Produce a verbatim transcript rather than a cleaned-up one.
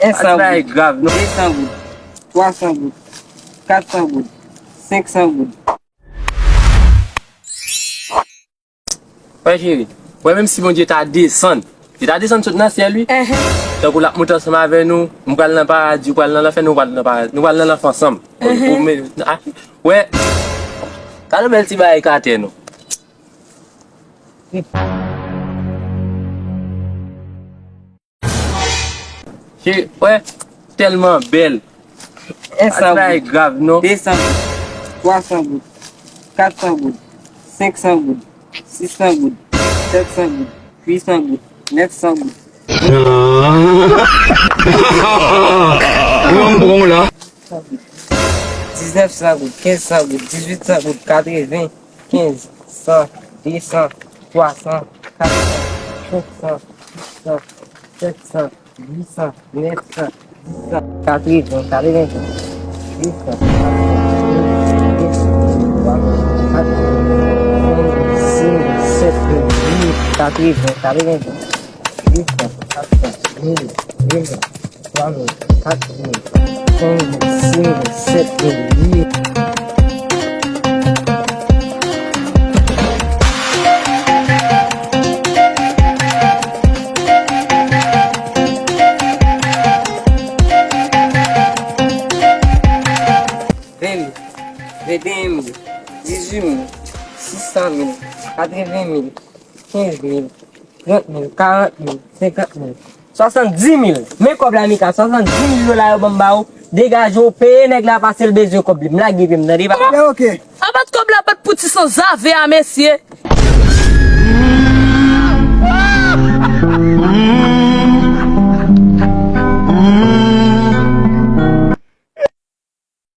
En san goud. Grav, non? De san goud. Twa san goud. Kat san goud. Senk san goud. Wè, cheri, wè, menm si Bondye ta desann, li ta desann sot nan syèl, wi. Tankou l ap monte ansanm avè nou, m pral nan paradi, ou pral nan lanfè, nou pral nan paradi, nou pral nan lanfè ansanm. Ou, ou men, ah, wè, gade bèl ti bagay k atè, non. Cheri, wè, tèlman bèl. En san goud. Grav, non? De san goud. Twa san goud. Kat san goud. Senk san goud. Sis san goud. Sèt san goud. Uit san goud. Nèf san goud. Mwen, m pran w la. Diznèf san goud. Kenz san goud. Dizuit san goud. Katreven. Kenz, san, de san, twa san, kat san, senk san, sis san, sèt san, uit san, nèf san, dis san, katreven, katreven, uit san, kat san, senk san, sis san, sèt san, uit san, katreven, katreven, uit san, kat san, mil, de mil, twa mil, kat mil, senk mil, sis mil, sèt mil, uit mil. Ven mil, venteyen mil, dizuit mil, sis san mil, katreven mil, kenz mil, trant mil, karant mil, senkant mil, swasanndis mil. Men kòb la, Mika, swasanndis mil dola yo ban m ba ou. Degaje w, peye nèg la, pase l bezwen kòb li. M lage pye m, tande, papa. Ok, ok. Abat kòb la, bat pou ti sanzave a, mesye.